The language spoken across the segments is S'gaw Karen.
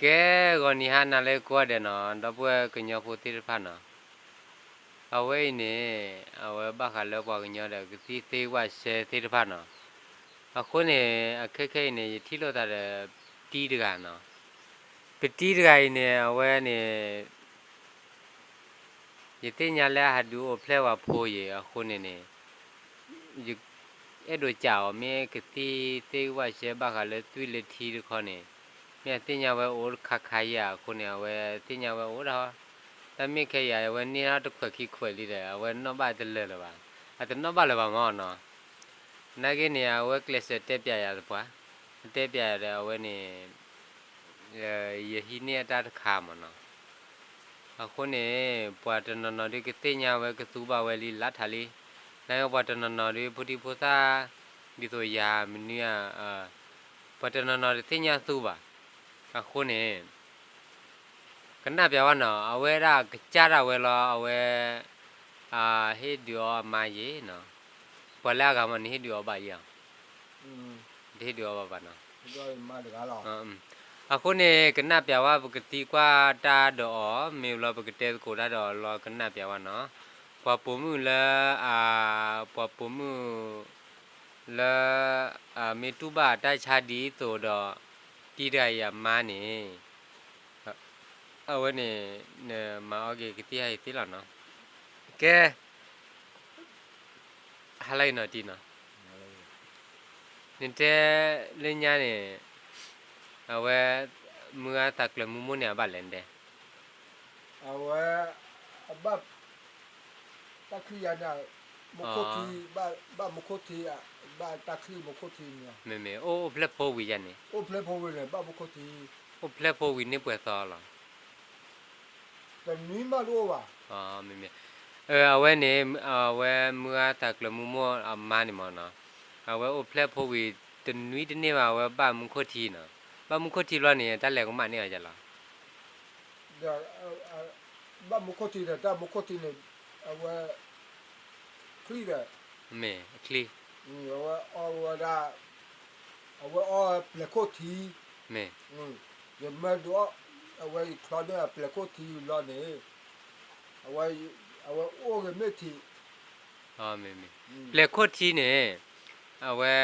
ကဲ ဂီၤနံၤဟါနၤလၢကိးဂၤဒဲးနီၤ ဒီပုၢ်ဝဲၢ်ကညီဖိသ့ၣ်တဖၣ်နီၤ, အဝဲအံၤန့ၣ် အဝဲဘၣ်ဃးလၢပှၤကညီဒီးကသံၣ်သ့ၣ်ဝၣ်ရှဲသ့ၣ်တဖၣ်နီၤ, အဃိန့ၣ် အခဲခဲအံၤန့ၣ် ယထံၣ်လိာ်သးဒီး ပတံၤတဂၤနီၤ, ပတံၤတဂၤအံၤန့ၣ် အဝဲန့ၣ် ယသ့ၣ်ညါလၢအဟးဒုးအိၣ်ဖျဲၣ်ဝဲဖိယံၤအဃိန့ၣ်န့ၣ် ယအဲၣ်ဒိးစံးအီၤ မ့ၢ်ကသံၣ်သ့ၣ်ဝၣ်ရှဲဘၣ်ဃးလၢသွံၣ်လၢထံတခီန့ၣ် မ့ၢ်အသ့ၣ်ညါဝဲအိၣ်တခါခါယံၤအဃိန့ၣ် အဝဲသ့ၣ်ညါဝဲအိၣ်ဒၣ်, တၢ်မ့ၢ်ခဲယၤ အဝဲန့ၢ်တခွဲးခံခွဲးလံဒီး အဝဲနီၣ်ဘၣ်တလၢာ်လၢၤဘၣ်, အတနီၣ်ဘၣ်လၢၤဘၣ်မ့ၢ်နီၤ, နာ်က့န့ၣ် အဝဲကျဲးစၢးတဲပျးယၤသပှၢ်, တဲပျးယၤဒီးအဝဲန့ၣ် ယဟံးန့ၢ်အတၢ်တခါမ့ၢ်နီၤ, အဃိန့ၣ် ပှၤတနီၤနီၤဒုးကသ့ၣ်ညါဝဲကသူဘၣ်ဝဲလံလါထးလံ, နာ်က့ပှၤတနီၤနီၤဒုးဖိဒံဖိသၣ် ဒ်သိးယၤမနုၤဧါ, ပှၤတနီၤနီၤတသ့ၣ်ညါသူဘၣ်, အဃိန့ၣ် ကနၣ်ပျးဝဲနီၤ အဝဲဒၣ်ကစၢ်ဒၣ်ဝဲလီၤ အဝဲ ဟ့ၣ်ဒုးအီၤအမါယံၤနီၤ, ပှၤလၢအဂၤမ့ၢ်န့ၣ် ဟ့ၣ်ဒုးအီၤဘၣ်ယံၤ, တဟ့ၣ်ဒုးအီၤဘၣ်ဘၣ်နီၤ, အဃိန့ၣ် ကနၣ်ပျးဝဲ ပကသံကွၢ်တၢ်ဒီးအီၤ မ့ၢ်ဘျီပကတဲသကိးတၢ်ဒီးအီၤလီၤ ကနၣ်ပျးဝဲနီၤ, ပှၤပိာ်မုၣ်လၢ ပှၤပိာ်မုၣ် လၢ မ့ၢ်တူၢ်ဘၣ်တၢ်ဆါဒ်သိးဒီး တံၤတဂၤအံၤအမါန့ၣ် အဝဲန့ၣ် နမၤအီၣ်က့ၤကသံၣ်ဟဲအံၤသ့လီၤနီၤ, ကဲ ဟါလၢအံၤနီၤတံၤနီၤ, နတဲလၢညါန့ၣ် အဝဲ မုၢ်ဂၤသးကျၢၤမူမိၢ်န့ၣ် အဘၣ်လဲၣ်နတဲ အဝဲ အဘၣ် တၢ်ချံယၤန့ၣ် မူခိၣ်ထံ, ဘၣ်မူခိၣ်ထံ, ဘၣ်တၢ်ချံမူခိၣ်ထံန့ၣ်, မ့မ့ၢ်အိၣ်ဖျဲၣ်ဖိဝံၤယၤန့ၣ်, အိၣ်ဖျဲၣ်ဖိဝံၤန့ၣ် ဘၣ်မူခိၣ်ထံ, အိၣ်ဖျဲၣ်ဖိဝံၤန့ၢ်ပှဲၤသီလီၤ, တနွံမးတအိၣ်ဘၣ်, မ့မ့ၢ် အဝဲန့ၣ် အဝဲမုၢ်ဂၤသးကျၢၤမူမိၢ်အမါန့ၣ်မ့ၢ်နီၤ, အဝဲအိၣ်ဖျဲၣ်ဖိဝံၤ တနွံတန့ၢ်ဘၣ် အဝဲဘၣ်မူခိၣ်ထံနီၤ, ဘၣ်မူခိၣ်ထံဘျီန့ၣ် တၢ်လဲၤကမၣ်န့ၢ်အီၤယၤလီၤ ဒီး ဘၣ်မူခိၣ်ထံဒီး တၢ်မူခိၣ်ထံန့ၣ် အဝဲ ချံဒီး မ့ၢ်အချံ အဝဲအီဝဲဒၣ် အဝဲအီပျဲၤခိၣ်ထံ မ့ၢ် ယမၢဒုးအီ အဝဲယချီန့ၢ်အပျဲၤခိၣ်ထံလီၤန့ၣ် အဝဲအိၣ်ဂ့ၤမ့ၢ်ထံ ပျဲၤခိၣ်ထံန့ၣ် အဝဲ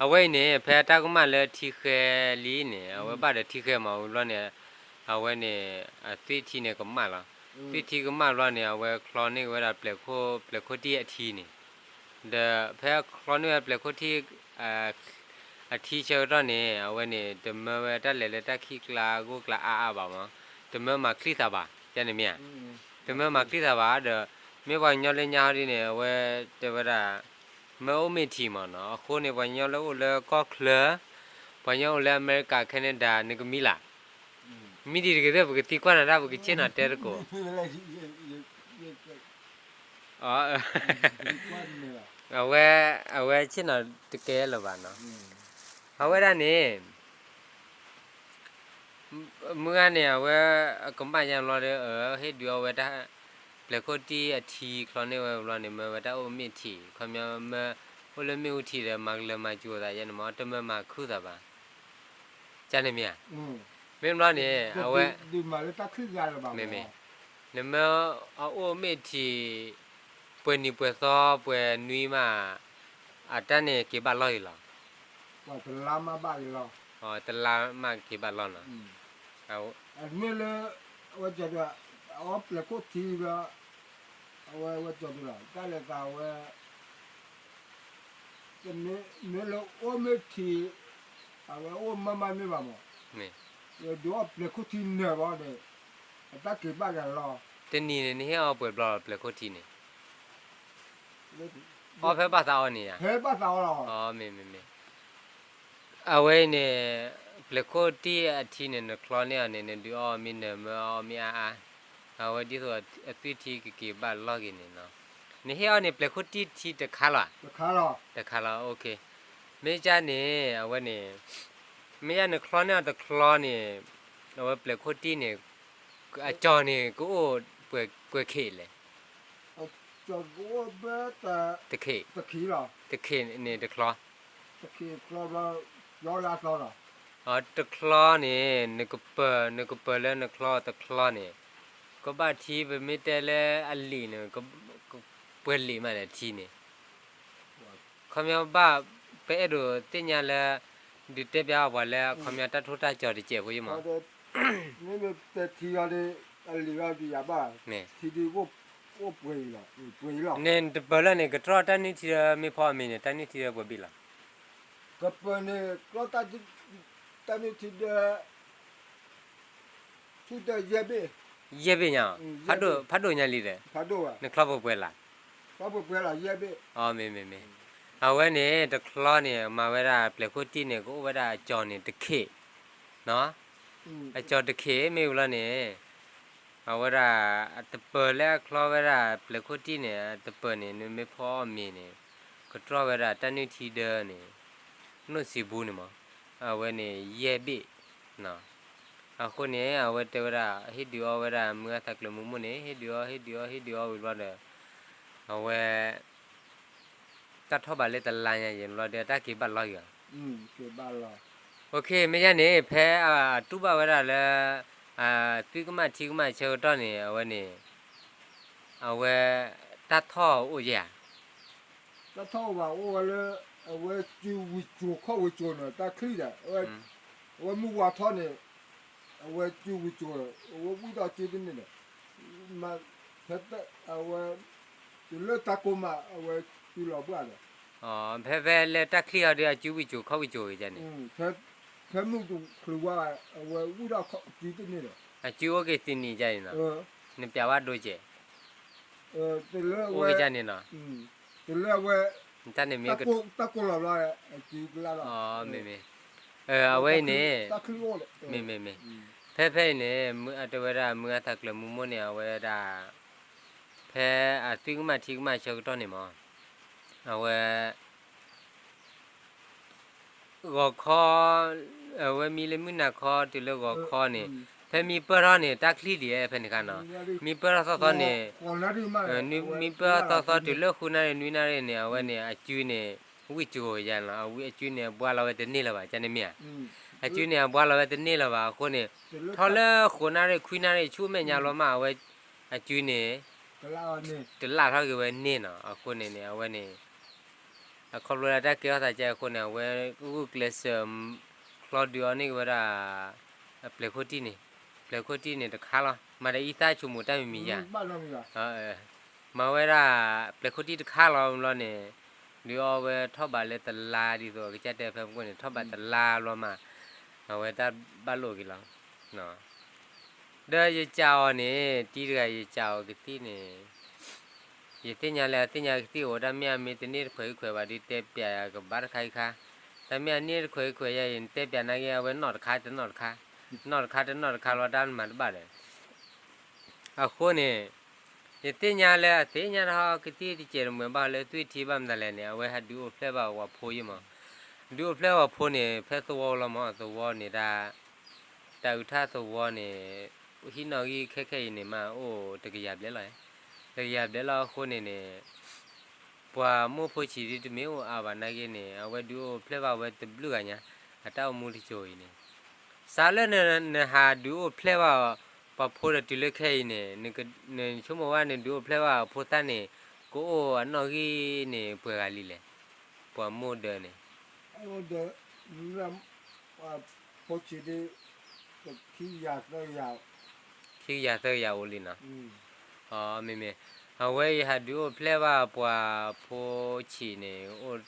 အဝဲအံၤန့ၣ် ဖဲအတၢ်ကမၣ်လၢထံဃဲလံန့ၣ် အဝဲဘၣ်ဒီးထံဃဲမးဝံၤဘျီန့ၣ် အဝဲန့ၣ် အသွံၣ်ထံန့ၣ်ကမၣ်လီၤ. သွံၣ်ထံကမၣ်ဘျီန့ၣ် အဝဲချီန့ၢ်ဝဲဒၣ်ပျဲၤခိၣ် ပျဲၤခိၣ်ထံအထံန့ၣ် ဒီးဖဲချီန့ၢ်ဝဲပျဲၤခိၣ်ထံ အထံဆၢကတီၢ်န့ၣ် အဝဲန့ၣ် တမၢဝဲတၢ်လဲၤလၢတၢ်ခံးကျါဂိၢ်ကျါအါအါဘၣ်မး, တမၢမၤချံသးဘၣ်, ယန့ၣ်မ့ၢ်ဧါ, တမၢမၤချံသးဘၣ်ဒီး မ့ၢ်ပှၤကညီလၢညါဟီဒ်န့ၣ် အဝဲတဲဝဲဒၣ် မၢအိၣ်မ့ၢ်ထံမးနီၤ, အဃိန့ၣ် ပှၤကညီလၢအိၣ်လၢကီၢ်ချၢ, ပှၤကညီအိၣ်လၢအမဲရကၤ Canada နကမံလၢ်, မံဒံးတဂ့ၤသ့ၣ် ပကသံကွၢ်နၤတၢ် ပကဆ့ၣ်နီၤတဲသကိး အဝဲ အဝဲဆ့ၣ်နီၤတကဲလၢၤဘၣ်နီၤ, အဝဲဒၣ်န့ၣ် မုၢ်ဂၤန့ၣ် အဝဲကမၣ်ယါဘျီဒီး ဟ့ၣ်ဒုးအီဝဲတၢ် ပျဲၤခိၣ်ထံအထံချီန့ၢ်ဝဲဘျီန့ၣ် မၢဝဲတၢ်အိၣ်မ့ၢ်ထံ, ခီပညီမၢ အိၣ်လၢမ့ၣ်အူထံဒီး မၤကလၢၤမၤစူၤသးယါန့ၣ်မး တမၢမၤခုသးဘၣ်, ကန့ၣ်မ့ၢ်ဧါ, မ့ၢ်ဘျီန့ၣ် အဝဲ မ့မ့ၢ် နမၢအအိၣ်မ့ၢ်ထံ ပှဲၤနံၤပှဲၤသီပှဲၤနွံမး အတၢ်န့ၣ်က့ၤဘၣ်လီၢ်အံၤလီၤ, တလါမးက့ၤဘၣ်လီၢ်နီၤ, မ့ၢ်လၢ အဝဲ အီပျဲၤခိၣ်ထံဒီး အဝဲ ဝဲကၠီၤဒုလီၤ တၢ်လဲၤသးဝဲ မ့ၢ်လၢအိၣ်မ့ၢ်ထံ အဝဲအိၣ်မးမးမ့ၢ်ဘၣ်မး, ဒုးအီပျဲၤခိၣ်ထံနၢၤဘၣ်ဒီး အတၢ်က့ၤဘၣ်ယၤလီၤ, တနံၤန့ၣ် နဟ့ၣ်အီပှဲၤဘျီပျဲၤခိၣ်ထံန့ၣ် အီဖဲဘၣ်သးအီန့ၣ်ဧါ, ဖဲဘၣ်သးအီလီၤ, မ့ၢ်မ့ၢ်မ့ၢ်, အဝဲအံၤန့ၣ် ပျဲၤခိၣ်ထံအထံန့ၣ် နချီန့ၢ်အီၤန့ၣ် နဒုးအီမ့ၢ်နၢၤမၢအီမ့ၢ်အါအါ, အဝဲဒ်သိးအသွံၣ်ထံကက့ၤဘၣ်လီၢ်က့ၤန့ၣ်နီၤ, နဟ့ၣ်အီန့ၣ် ပျဲၤခိၣ်ထံတခါလီၤ, တခါလီၤ, မ့ၢ်ကန့ၣ် အဝဲန့ၣ် မ့ၢ်ယါနချီန့ၢ်အီၤတချီန့ၣ် အဝဲပျဲၤခိၣ်ထံန့ၣ် အကၠီၤန့ၣ် ကအိၣ်ပှဲၤခံးလဲၣ်, တခံး, တခံးန့ၣ်တချီ, တခံးလီၤ, လၢအသီလီၤ, တချီန့ၣ် နကပၢၤ နကပၢၤလၢနချီတချီန့ၣ် ကဘၣ်ထံ ပမ့ၢ်တဲလၢအလံာ်န့ၣ် ပှဲၤလံာ်မးဒီးထံန့ၣ် ခီပညီဘၣ် ပအဲၣ်ဒိးသ့ၣ်ညါလၢ ဒုးတဲပျးအီၤပှၤလၢအခီပညီတၢ်ထိၣ်တၢ်ကၠီၤတစဲးဖိယမး န့ၣ် တပၢၤလၢန့ၣ် ကတြီၢ်တၢ်နုၢ်ထံဒီးမ့ၢ်ဖီအမ့ၤန့ၣ် တၢ်နုၢ်ထံဒီးပှဲၤဘ့ၣ်လီၤ. ကပၢၤန့ၣ် ကတြီၢ် တၢ်နုၢ်ထံဒီး ဆူတယဲၢ်ဘ့ၣ်, ယဲၢ်ဘ့ၣ်ညါ, ဖးဒိၣ်ညါလံဒီး, နချီပှဲၤပှဲၤလၢ်, မ့ၢ်မ့ၢ်မ့ၢ်, အဝဲန့ၣ် တချီန့ၣ် မၤဝဲဒၣ်ပျဲၤခိၣ်တံၢ်န့ၣ် ကအိၣ်ဝဲဒၣ်အကၠီၤန့ၣ်တခ့ၣ်, အကၠီၤတခ့ၣ်မ့ၢ်ဝံၤလီၤန့ၣ် အဝဲဒၣ် အတပၢၤလၢအချီဝဲဒၣ်ပျဲၤခိၣ်တံၢ်န့ၣ် အတပၢၤန့ၣ် နမ့ၢ်ဖီအီၣ်မ့ၤန့ၣ် ကတြီၢ်ဝဲဒၣ်တၢ်နုၢ်ထံဒၢန့ၣ် နိၣ်စံးဘူန့ၣ်မး, အဝဲန့ၣ်ယဲၢ်ဘ့ၣ်, အဃိန့ၣ် အဝဲတဲဝဲဒၣ် ဟ့ၣ်ဒုးအီၣ်ဝဲဒၣ်မုၢ်အါသးကျၢၤမူမိၢ်န့ၣ် ဟ့ၣ်ဒုးအီၣ် ဟ့ၣ်ဒုးအီၣ် ဟ့ၣ်ဒုးအီၣ်ဝံၤဘျီဒီး အဝဲ တၢ်ထီၣ်ဘးလၢတလါညါယံၤဘျီဒီး တၢ်က့ၤဘၣ်လီၤယံၤ, မ့ၢ်ယါန့ၣ် ဖဲအတူၢ်ဘၣ်ဝဲဒၣ်လၢ သုကမၣ်ထံကမၣ်ဆၢကတီၢ်န့ၣ် အဝဲန့ၣ် အဝဲ တၢ်ထီၣ်အိၣ်ယဲၢ်ဧါ, တၢ်ထီၣ်အိၣ်ဘၣ်အိၣ်ဝဲလၢ အဝဲစုဝံၤစိၤခီၣ်ဝံၤစိၤန့ၣ် တၢ်ချံၣ်ဒီး အဝဲမုၢ်ဝါထီၣ်န့ၣ် အဝဲစုဝံၤစိၤ အဝဲဝံၣ်ဒီးစုတန့ၢ်ဒီး ဖဲအဝဲ တုၤလၢတၢ်ကိၢ်မး အဝဲစုလီၤဘၣ်ဒီး ဖဲဖဲလၢတၢ်ချံၣ်အီၤဒီး အစုဝံၤစိၤခီၣ်ဝံၤစိၤဂ့ၤန့ၣ် ဖဲမုၢ်တချုးဝါ အဝဲဝံၣ်ဒီးစုတန့ၢ်ဒီး အစုအိၣ်က့ၤသ့နံၤယါအံၤနီၤ, နပျးဝဲဒိကဲး အိၣ်က့ၤယါန့ၣ်နီၤ, တၢ်န့ၣ်မ့ၢ် တၢ်ကိၢ်လီၤဘျီ မ့ၢ်မ့ၢ်, အဝဲအံၤန့ၣ် မ့ၢ်မ့ၢ်မ့ၢ်, ဖဲဖဲအံၤန့ၣ် တဲဝဲဒၣ်မုၢ်အါသးကျၢၤမူမိၢ်န့ၣ် အဝဲဒၣ် ဖဲအသုကမၣ်ထံကမၣ်ဆၢကတီၢ်န့ၣ်မး အဝဲ ဂီၤခီ အဝဲမံလၢမုၢ်နၤခီတုၤလၢဂီၤခီန့ၣ် ဖဲမံပၢၢ်ထီၣ်န့ၣ် တၢ်ချံၣ်ဒံးဖဲန့ၣ်ခါနီၤ, မံပၢၢ်ထီၣ်သီသီန့ၣ် မံပၢၢ်ထီၣ်သီသီတုၤလၢဃုနၣ်ရံၣ်နွံနၣ်ရံၣ်န့ၣ် အဝဲန့ၣ် အစုန့ၣ် ဝံၣ်စှိၤယါလီၤ, အစုန့ၣ် အဘှါလီၤဝဲတန့ၢ်လၢၤဘၣ် ကန့ၣ်မ့ၢ်ဧါ, အစုန့ၣ် အဘှါလီၤဝဲတန့ၢ်လၢၤဘၣ်အဃိန့ၣ် ထီၣ်လၢဃိးနၣ်ရံၣ်ခွံနၣ်ရံၣ်ဆူမဲာ်ညါလီၤမး အဝဲ အစုန့ၣ် တလၢ်ထီၣ်က့ၤဝဲန့ၢ်နီၤ, အဃိန့ၣ်န့ၣ် အဝဲန့ၣ် အခီဖျိလၢတၢ်ကဲထီၣ်သးကဲအဃိန့ၣ် အဝဲဂုာ်ကျဲးစၢး ချီဒုးအီၣ်န့ၢ်က့ၤဝဲဒၣ် ပျဲၤခိၣ်တံၢ်န့ၣ်, ပျဲၤခိၣ်တံၢ်န့ၣ်တခါလီၤ, မၤဒီးအံသၣ်ဆိကမိၣ်တၢ်မံၤမံၤယါ, မၤဝဲဒၣ် ပျဲၤခိၣ်တံၢ်တခါလီၤဘျီန့ၣ် ဒုးအီၣ်ဝဲထီၣ်ဘးလၢတလါဒ်သိး ကစၢ်တဲဖဲမုၢ်ကိၣ်န့ၣ် ထီၣ်ဘးတလါဘျီမး အဝဲတၢ်ဘၣ်လိာ်က့ၤလီၤ. ဒီးယစံးအီၤန့ၣ် တံၤတဂၤယစံးအီၤကသံၣ်န့ၣ် ယသ့ၣ်ညါလၢအသ့ၣ်ညါကသံၣ်အိၣ် တၢ်မ့ၢ်အမ့ၢ်တန့ၢ်တခွဲးခွဲးဘၣ်ဒီးတဲပျးယၤကဘၣ်တခါအံၤခါ, တၢ်မ့ၢ်အန့ၢ်တခွဲးခွဲးယါအံၤ နတဲပျးနာ်က့ အဝဲနီၢ်တခါတနီၢ်တခါ, နီၢ်တခါတနီၢ်တခါလီၤ တၢ်မၤတဘၣ်ဒီး အဃိန့ၣ် ယသ့ၣ်ညါလၢအသ့ၣ်ညါထီၣ်ကသံၣ်တစဲးတမှဲၤဘၣ်လၢသွံၣ်ထံဘၣ်မတၤလဲၣ်န့ၣ် အဝဲဟးဒုးအိၣ်ဖျဲၣ်ဘၣ်ပှၤဖိယ့ၢ်မး, ဒုးအိၣ်ဖျဲၣ်ပှၤဖိန့ၣ် ဖဲသဝီလီၤမး သဝီန့ၣ်တၢ် တၢ်အုးထၣ်သဝီန့ၣ် ဟံၣ်နီၣ်ဂံၢ်ခဲခဲအံၤန့ၣ်မး အိၣ်တကယၤဘျဲၣ်လီၤ, တကယၤဘျဲၣ်လီၤအဃိန့ၣ်န့ၣ် ပှၤမိၢ်ဖိဆံးဒ်တမ့ၢ်အိၣ်အါဘၣ်နာ်က့န့ၣ် အဝဲဒုးအိၣ်ဖျဲၣ်ဘၣ်ဝဲတဘျုးဂၤညါ အတၢ်အိၣ်မူတစိၤအံၤန့ၣ် စးလၢနဟးဒုးအိၣ်ဖျဲၣ်ဘၣ် ပှၤဖိဒီးတုၤလၢခဲအံၤန့ၣ် နဆိကမိၣ်ဝဲန့ၣ် ဒုးအိၣ်ဖျဲၣ်ဘၣ်အဖိသၣ်န့ၣ် ကအိၣ်အနီၣ်ဂံၢ်န့ၣ် ပှဲၤဂၤလံလဲၣ်, ပှၤမိၢ်ဒၢးန့ၣ် ဖိဆံးဒ် ခံကယၤသၢကယၤ ခံကယၤသၢကယၤအိၣ်လံနီၤ, မ့မ့ၢ် အဝဲယဟးဒုးအိၣ်ဖျဲၣ်ဘၣ်ပှၤဖိဆံးန့ၣ် အိၣ်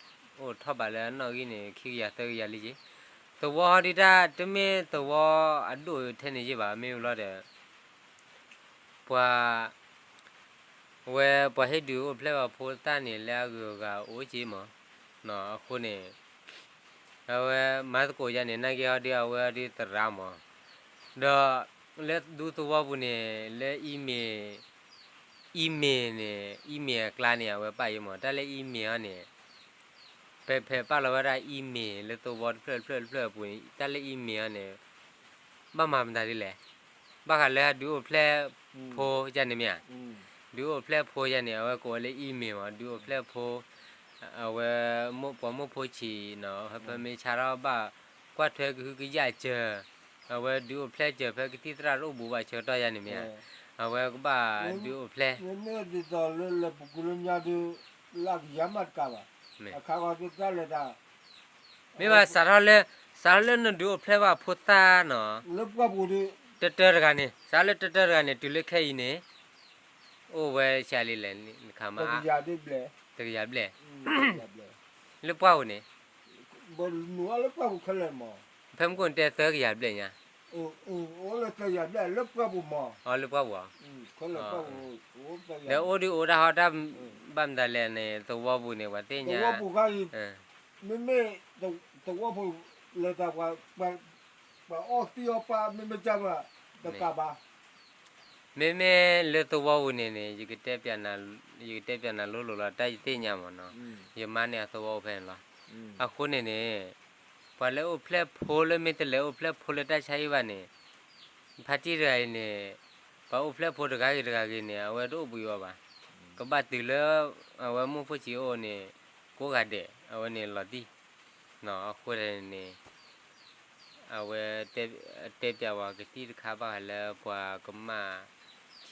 ထီၣ်ဘးလၢအနီၣ်ဂံၢ်န့ၣ် ခံကယၤသၢကယၤလံက့, သဝီဟီဒ်တၢ်တမ့ၢ်သဝီအဒိၣ်ထဲန့ၣ်ယ့ၢ်ဘၣ် မ့ၢ်ဝံၤလီၤဒီး ပှၤ အဝဲပှၤဟ့ၣ်ဒုးအိၣ်ဖျဲၣ်ဘၣ်ဖိသၣ်န့ၣ် လၢအဂုၤအဂၤအိၣ်က့မး, အဃိန့ၣ် အဝဲမၤသကိးယါန့ၣ် နာ်က့ဟီဒ်အဝဲဟီဒ်သရၣ်မး, ဒီးလၢဒူသဝီပူၤန့ၣ် လၢ email န့ၣ် email အကျါန့ၣ် အဝဲပာ်ယ့ၢ်မး တၢ်လၢ email ဟီန့ၣ် ဖဲဖဲပာ်လီၤဝဲဒၣ် email လၢသဝီတဖျၢၣ်တဖျၢၣ်တဖျၢၣ်အပူၤန့ၣ် တၢ်လၢ email ဟီန့ၣ် ဘၣ်မၤမတၤဒ်လဲၣ်, ဘၣ်ဃးလၢဒုးအိၣ်ဖျဲၣ်ဖိယါန့ၣ်မ့ၢ်ဧါ, ဒုးအိၣ်ဖျဲၣ်ဖိယါန့ၣ် အဝဲကိးဝဲလၢ email မး ဒုးအိၣ်ဖျဲၣ်ဖိ အဝဲ ပှၤမိၢ်ဖိဆံးနီၤ ဖဲဖဲမ့ၢ်ဆါထီၣ်ဘၣ် ကွၢ်ထွဲကဟုကယာ်စၢၤ, အဝဲဒုးအိၣ်ဖျဲၣ်စၢၤဖဲကသံၣ်သရၣ်တအိၣ်ဘူးဘၣ်ဆၢကတီၢ်ယါန့ၣ်မ့ၢ်ဧါ, အဝဲကဘၣ်ဒုးအိၣ်ဖျဲၣ်, မ့မ့ၢ်ဒ်သိးလၢလဲၤပူၤကွံာ်လၢညါဒုး လၢအကယၤမးတကးဘၣ်, အခါဂီၤသ့ၣ်တၢ်လဲၤတၢ် မ့ၢ်ဘၣ်စးထီၣ်လၢ, စးထီၣ်လၢနဒုးအိၣ်ဖျဲၣ်ဘၣ်ဖိသၣ်နီၤ, လၢပှၢ်ပူၤဒုး, တတၢတဂၤန့ၣ်, စးထီၣ်လၢတတၢတဂၤန့ၣ် တုၤလၢခဲအံၤန့ၣ်, အိၣ်ဝဲဆံးလံလဲၣ်, နခါမး, တကယၤဘျဲၣ်, လၢပှၢ်ပူၤန့ၣ်, ဖဲမုၢ်ကိၣ်နတဲသၢကယၤဘျဲၣ်ညါ, လၢပှၢ်ပူၤ, ဒီးအိၣ်ဒုးအိၣ်တၢ်ဟီတၢ်ဘၣ်မတၤလဲၣ်န့ၣ် သဝီပူၤန့ၣ် ပှၤသ့ၣ်ညါ, မ့မ့ၢ် သဝီပူၤလဲၤတၢ်ပှၤ, ပှၤအီၣ်သံအီၣ်ပၢ်မ့မ့ၢ်ကၢ်မး, တကးဘၣ်, မ့မ့ၢ်လၢသဝီပူၤန့ၣ်န့ၣ် ယကတဲပၠးနၤလိၤလိၤလီၤ တၢ်ယသ့ၣ်ညါမးနီၤ, ယမါန့ၣ်အသဝီအိၣ်ဖဲန့ၣ်လီၤ, အဃိန့ၣ်န့ၣ်, ပှၤလၢအိၣ်ဖျဲၣ်ဖိလၢမ့ၢ်တလဲၤအိၣ်ဖျဲၣ်ဖိလၢတၢ်ဆါဟံၣ်ဘၣ်န့ၣ်, ဖါတံၢ်တဂၤအံၤန့ၣ်, ပှၤအိၣ်ဖျဲၣ်ဖိတဂၤဂ့ၤတဂၤဂ့ၤန့ၣ် အဝဲတအိၣ်ဘှံးအီၤဘၣ်, ကဘၣ်တုၤလၢ, အဝဲမုၢ်ဖိဆံးအိၣ်န့ၣ်, ကိးဂၤဒဲး အဝဲန့ၣ်လီၤတံၢ်, အဃိန့ၣ်, အဝဲ, တဲပၠးဝဲကသံၣ်တခါဘၣ်ဃးလၢပှၤကမၣ်, ထ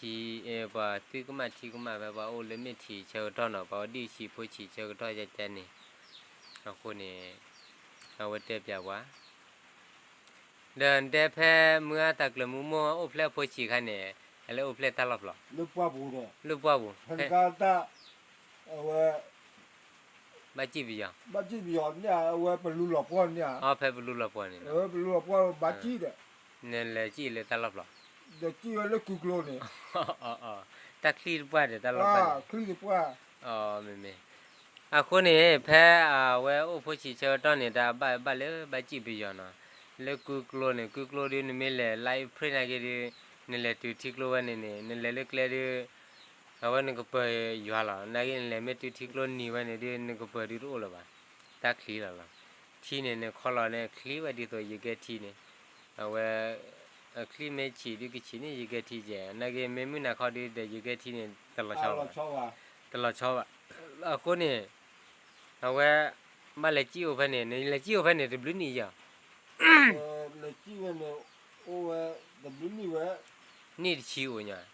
ံ, ပှၤသုကမၣ်ထံကမၣ်ဖဲပှၤအိၣ်လၢမ့ၢ်ထံးဆၢကတီၢ်နီၤ ပှၤအိၣ်ဒံၣ်ဆံးဖိဆံးဆၢကတီၢ်ယါကဲန့ၣ်, အဃိန့ၣ်, အဝဲတဲပၠးဝဲ ဒီးနတဲဖဲမုၢ်ဂၢ်သးကျၢၤမုၢ်မိၢ်အိၣ်ဖျဲၣ်ဖိဆံးခါန့ၣ်, အလဲၤအိၣ်ဖျဲၣ်တၢ်လီၢ်ဖျီ, လၢပှၢ်ပူၤဒီး, လၢပှၢ်ပူၤ, အဝဲ, ဘၣ်စံၣ်ပယီၤ, ဘၣ်စံၣ်ပယီၤန့ၣ် အဝဲပလူလီၤပှီၢ်န့ၣ်, ဖဲပလူလီၤပှီၢ်န့ၣ်, ပလူလီၤပှီၢ်ဘၣ်စံၣ်ဒီး, နလဲၤစံၣ်လၢတၢ်လီၢ်ဖျီ, ဒီးစံၣ်ဝဲလၢကုကျိန့ၣ်, တၢ်ချံတပှၢ်ဒီးတၢ်လီၢ်ဖျီန့ၣ်, ချံတပှၢ်, မ့မ့ၢ် အဃိန့ၣ် ဖဲအဝဲအိၣ်ဖိဆံးဆၢကတီၢ်န့ၣ် တၢ်ဘၣ်ဘၣ်လၢဘၣ်စံၣ်ပယီၤနီၤ, လၢကုကျိန့ၣ် ကုကျိဒုးနမ့ၢ်လဲၤလါအ့ဖြ့ၣ်နာ်က့ဒုး, နလဲၤတုၤထံကျိဝဲန့ၣ်န့ၣ် နလဲၤလၢကျဲဒုး, အဝဲနကပၢၤယွၤလီၤ နာ်က့နလဲၤမ့ၢ်တုၤထံကျိနံၤဝဲန့ၣ်ဒုး နကပၢၤဒုးတအိၣ်လၢၤဘၣ်, တၢ်ချံလီၤလီၤ, ထံန့ၣ် နခီလီၤန့ၣ် ချံဝဲဒ်သိးယကဲထံန့ၣ်, အဝဲ အချံမ့ၢ်ဆံးဒုးကဆံးန့ၣ် ယကဲထံကဲ, နာ်က့မ့ၢ်မုၢ်နၤခီဒုးဒီးယကဲထံန့ၣ် တလီၤဆီဘၣ်, တလီၤဆီဘၣ်, အဃိန့ၣ်, အဝဲ, ဘၣ်လဲၤစံၣ်အိၣ်ဖဲန့ၣ် နလဲၤစံၣ်အိၣ်ဖဲန့ၣ် တဘျုးနံၣ်ယီၤ, လဲၤစံၣ်ဝဲန့ၣ်, အိၣ်ဝဲ, တဘျုးနံၣ်ဝဲ, နံၣ်တဆံအိၣ်ညါ,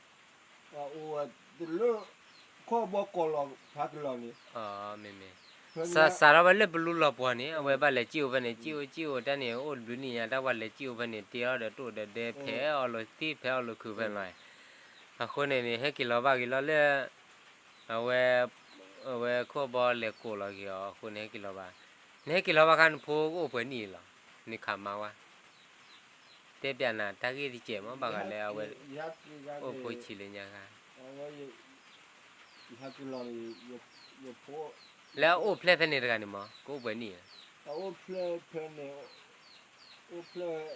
အိၣ်ဝဲ, တလၢ, ခီၣ်ဘီကီးလီၤဖးကလီၤန့ၣ်, မ့မ့ၢ်, စးထီၣ်ဝဲလၢပလူလီၤပှီၢ်န့ၣ် အဝဲဘၣ်လဲၤစံၣ်အိၣ်ဖဲန့ၣ် စံၣ်အိၣ်စံၣ်အိၣ်တၢ်န့ၣ် အိၣ်တဘျုးနံၣ်ညါ တၢ်ပှၤလဲၤစံၣ်အိၣ်ဖဲန့ၣ် တ့အီၤဒီးတိၣ်ဒီးဒဲဖဲအီၤလီၤသံၣ်ဖဲအီၤလီၤခုးဖဲန့ၣ်, အဃိန့ၣ်န့ၣ် ဟဲက့ၤလီၤဘၣ်က့ၤလီၤလၢ, အဝဲ, အဝဲခိၣ်ဘီလဲၤကိးလီၤက့ၤအီၤ အဃိန့ၣ်ဟဲက့ၤလီၤဘၣ်, နဟဲက့ၤလီၤဘၣ်ခါနဖိကအိၣ်ပှဲၤနံၣ်လီၤ, နခးမါဝဲ, တဲပျးနၤတၢ်ဂ့ၢ်တကဲးမ့ၢ်ဘၣ်ဃးလၢအဝဲ, အိၣ်ဖိဆံးလၢညါခါ, လၢအအိၣ်ဖျဲၣ်ဖဲန့ၣ်တဂၤန့ၣ်မ့ၢ် ကအိၣ်ပှဲၤနံၣ်ဧါ, အိၣ်ဖျဲၣ်ဖဲန့ၣ်, အိၣ်ဖျဲၣ်,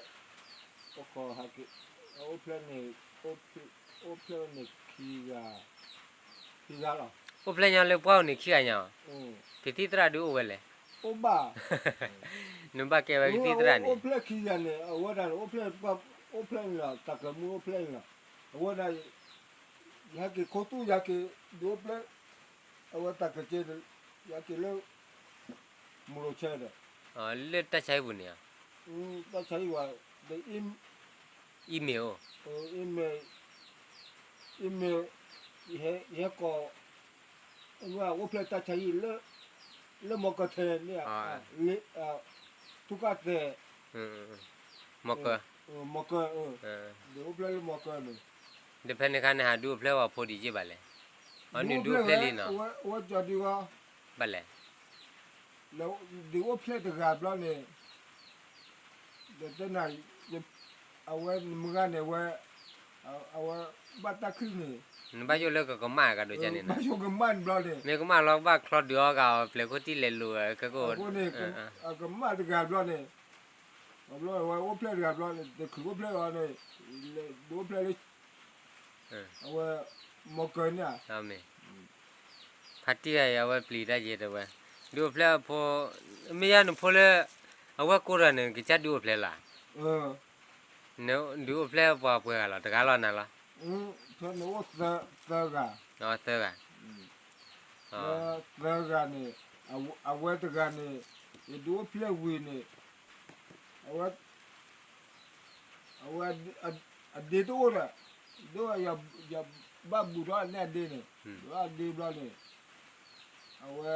အိၣ်ဖျဲၣ်န့ၣ်, အိၣ်ဖျဲၣ်န့ၣ်ခံဂၤ, ခံဂၤလီၤ, အိၣ်ဖျဲၣ်ညီလၢပှၢ်အိၣ်န့ၣ်ခံဂၤညါ, ကသံၣ်သရၣ်ဒုးအိၣ်ဝဲလဲၣ်, အိၣ်ဘၣ်, နဘၣ်ကဲဝဲကသံၣ်သရၣ်န့ၣ်, အိၣ်ဖျဲၣ်ခံဂၤန့ၣ် အဝဲဒၣ်န့ၣ် အိၣ်ဖျဲၣ်, အိၣ်ဖျဲၣ်န့ၣ်လီၤ တၢ်ကျၢၤမုၢ်အိၣ်ဖျဲၣ်န့ၣ်လီၤ, အဝဲဒၣ် ယဟဲက့ၤခိၣ်သူၣ်ယဟဲက့ၤ, ဒုးအိၣ်ဖျဲၣ်, အဝဲတၢ်ကစ့, ယဟဲက့ၤလၢ, မူလိၤဆဲဒီး, လၢတၢ်ဆါဟံၣ်ပူၤန့ၣ်, တၢ်ဆါဟံၣ်ဝဲ, ဒီး, အံၤမ့ၢ်အိၣ်, အံၤမ့ၢ်, အံၤမ့ၢ်, ယဟဲကီး, အိၣ်ဖျဲၣ်တၢ်ဆါဟံၣ်လၢ, လၢမီၤကၢထဲန့ၣ်, လၢ, ထူကၣ်သဲး မီၤကၢ, မီၤကၢ, ဒုးအိၣ်ဖျဲၣ်လၢမီၤကၢန့ၣ်, ဒီးဖဲန့ၣ်ခါန့ၣ် ဟးဒုးအိၣ်ဖျဲၣ်ဝဲဖိဒံးက့ဘၣ်လဲၣ်, အီနုၢ်ဒုးအိၣ်ဖျဲၣ်လံနီၤ, ဝဲကၠီဒုးဂီၢ်, ဘၣ်လဲၣ်, ဒုးအိၣ်ဖျဲၣ်တဂၤဘျီန့ၣ်, ဒီးတဲနၤ, အဝဲမုၢ်ဂၤန့ၣ်ဝဲ, အဝဲ, ဘၣ်တၢ်ခုၣ်န့ၣ်, နဘၣ်ယိၣ်လၢကကမၣ်ကဒီးကန့ၣ်, ဘၣ်ယိၣ်ကမၣ်ဘျီန့ၣ်, မ့ၢ်ကမၣ်လီၤဘၣ်ချီဒုးအီၤဂၤအီၤ ပျဲၤခိၣ်ထံၣ်လဲၤလိာ်ဝဲကကိၣ်, အဃိန့ၣ်, အကမၣ်တဂၤဘျီန့ၣ်, ဘျီဝဲအိၣ်ဖျဲၣ်တဂၤဘျီန့ၣ် တချုးအိၣ်ဖျဲၣ်အီၤန့ၣ်, ဒုးအိၣ်ဖျဲၣ်လၢ, အဝဲ, မီၤကၢန့ၣ်ဧါ, ဖါတံၢ်ဂၤအံၤ အဝဲပျံၤတၢ်ယဲတဲဝဲ, ဒုးအိၣ်ဖျဲၣ်အဖိ, မ့ၢ်ယါနဖိလၢ, အဝဲကိးဒီးန့ၣ် ကစၢ်ဒုးအိၣ်ဖျဲၣ်လၢ်, ဒုးအိၣ်ဖျဲၣ်ပှၤပှဲၤဂၤလီၤ တဂၤလီၤနၤလီၤ, ဖဲန့ၣ်အိၣ်သၢဂၤ, သၢဂၤ, သၢဂၤန့ၣ်, အဝဲတဂၤန့ၣ်, ယဒုးအိၣ်ဖျဲၣ်ဝံၤန့ၣ်, အဝဲ, အဝဲ, အဒ့တအိၣ်ဒီး, ဒ်ယဘၣ်ဘူးထီၣ်န့ၢ်အဒ့န့ၣ်, ဘၣ်အဒ့ဘျီန့ၣ်, အဝဲ,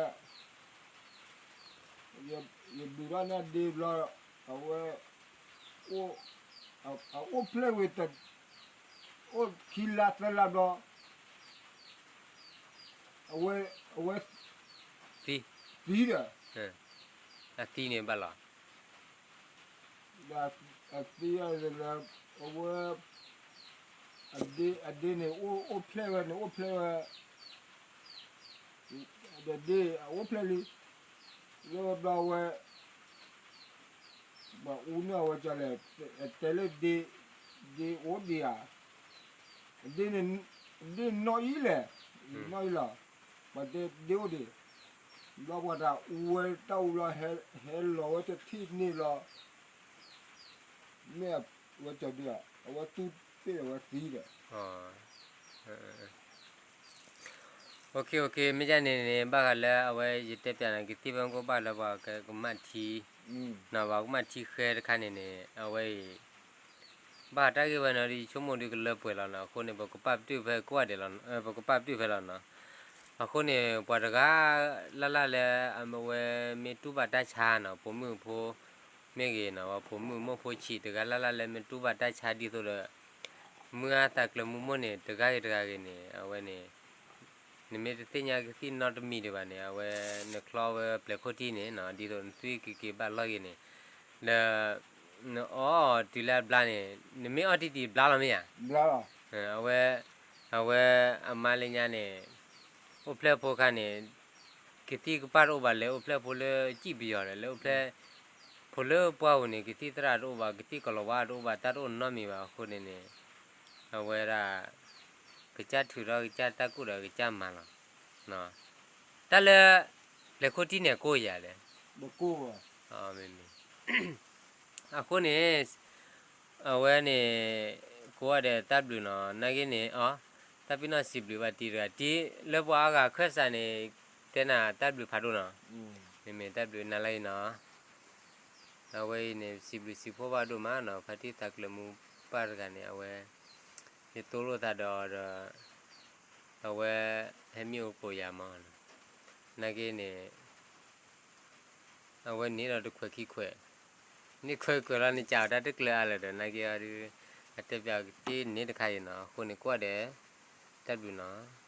ယဘူးထီၣ်န့ၢ်အဒ့ဘျီ, အဝဲ, အိၣ်, အအိၣ်ဖျဲၣ်ဝဲ, အိၣ်ခံလါသၢလါဘျီ, အဝဲ, အဝဲ, သံ, သံဒီး, အသံန့ၣ်ဘၣ်လီၤ. ဒီးအသံအလၢ, အဝဲ, အဒ့န့ၣ် အိၣ်ဖျဲၣ်ဝဲန့ၣ် အိၣ်ဖျဲၣ်ဝဲ, ဒီးဒ့အအိၣ်ဖျဲၣ်လံ, လၢဘျီဝဲ, ပှၤအူန့ၢ်အဝဲကလဲၣ်, တဲလၢဒ့, ဒ့အိၣ်ဒံးဧါ, ဒ့န့ၣ်, ဒ့နီၣ်အံၤလဲၣ်, နီၣ်အံၤလီၤ, ပှၤတဲဒ့အိၣ်ဒံး, ဘျီပှၤတၢ်အူဝဲတၢ်အူလီၤ, ဟဲလီၤဝဲတထံၣ်န့ၣ်လီၤ, မ့ၢ်အဝဲကဒုး, အဝဲသူၣ်ပ့ၢ်ဒီးဝဲသံဒီး OK, OK, မ့ၢ်ဒ်န့ၣ်န့ၣ် ဘၣ်ဃးလၢအဝဲယတဲပျးန့ၣ် ကသံၣ်ဖဲမူခိၣ်ဘၣ်လၢပှၤကမၣ်ထံ, ပှၤကမၣ်ထံဃဲတခါန့ၣ်န့ၣ် အဝဲအံၤ ဘၣ်တၢ်ဂ့ၢ်ဝဲန့ၣ်ဒီး ယဆိကမိၣ်ဒီးကလၢပှဲၤလီၤနီၤ, အဃိန့ၣ် ပကပာ်ပတုာ်ဖဲကိးဂၤဒဲးလီၤ, ပကပာ်ပတုာ်ဖဲလီၤနီၤ, အဃိန့ၣ် ပှၤတဂၤလၢ်လၢ်လၢ အဝဲမ့ၢ်တူၢ်ဘၣ်တၢ်ဆါနီၤ, ပိာ်မုၣ်ဖိမ့ၢ်ဂ့ၤနီၤ, ပှၤပိာ်မုၣ်မိၢ်ဖိဆံး တဂၤလၢ်လၢ်လၢမ့ၢ်တူၢ်ဘၣ်တၢ်ဆါဒ်သိးဒီး မုၢ်အါသးကျၢၤမူမိၢ်န့ၣ် တဂၤဂ့ၤတဂၤဂ့ၤန့ၣ် အဝဲန့ၣ် နမ့ၢ်တသ့ၣ်ညါကသံၣ်နီတမံၤဒံးဘၣ်န့ၣ် အဝဲ နချီဝဲပျဲၤခိၣ်ထံန့ၣ်နီၤ, ဒ်သိးနသွံၣ်က့ၤက့ၤဘၣ်လီၢ်ဂ့ၤန့ၣ်, ဒီး နအီၣ်တုၤလၢအဘျါန့ၣ် နမ့ၢ်အီၣ်တံၢ်တံၢ်ဘျါလီၤမ့ၢ်ဧါ, အဝဲ, အဝဲအမါလၢညါန့ၣ် အိၣ်ဖျဲၣ်ဖိခါန့ၣ် ကသံၣ်ကပၢ်တအိၣ်ဘၣ် လဲၤအိၣ်ဖျဲၣ်ဖိလၢစံၣ်ပယီၤဒီး လဲၤအိၣ်ဖျဲၣ် ဖိလၢပှၢ်ပူၤန့ၣ် ကသံၣ်သရၣ်တအိၣ်ဘၣ် ကသံၣ်ကီၤလၤဝါတအိၣ်ဘၣ် တၢ်တအိၣ်နီတမံၤဘၣ်အဃိန့ၣ်န့ၣ် အဝဲဒၣ် ကစၢ်ထုးထီၣ်ကစၢ်တၢ်ကူၣ်ဒီးကစၢ်မၤလီၤ. တၢ်လၢ ပျဲၤခိၣ်ထံန့ၣ်အကိၢ်ယၤလဲၣ်. အဃိန့ၣ် အဝဲန့ၣ် ကိးဂၤဒဲးတၢ်ဘျုးနီၤ, နာ်က့န့ၣ် အ တၢ်ပ့ၤနီၣ်စံးဘျုးဘၣ်တံၤတဂၤ တံၤလၢပှၤအါဂၤခၢၣ်စးန့ၣ် တဲနၤတၢ်ဘျုးဖးဒိၣ်နီၤ, မ့မ့ၢ်တၢ်ဘျုးနၤလၢအံၤနီၤ, အဝဲအံၤန့ၣ် စံးဘျုးစံးဖှိၣ်ဘၣ်ဒိၣ်မးနီၤ, ဖါတံၢ်သးကျၢၤမူပၢ်တဂၤန့ၣ် အဝဲ ယတိလိာ်သးဒီးအီၤဒီး အဝဲဟဲမ့ၢ်အိၣ်ကိးယၤမးနီၤ, နာ်က့န့ၣ် အဝဲန့ၣ်ဒီးတခွဲးခံခွဲး, န့ၢ်ခွဲးခွဲးလီၤန့ၣ် ကးအီၤတၢ်တကျၢၤအါလၢၤဒီး နာ်က့အီၤဒုး အတဲပျးကသ့န့ၣ်တခါအံၤနီၤ, အဃိန့ၣ်ကိးဂၤဒဲး တၢ်ဘျုးနီၤ.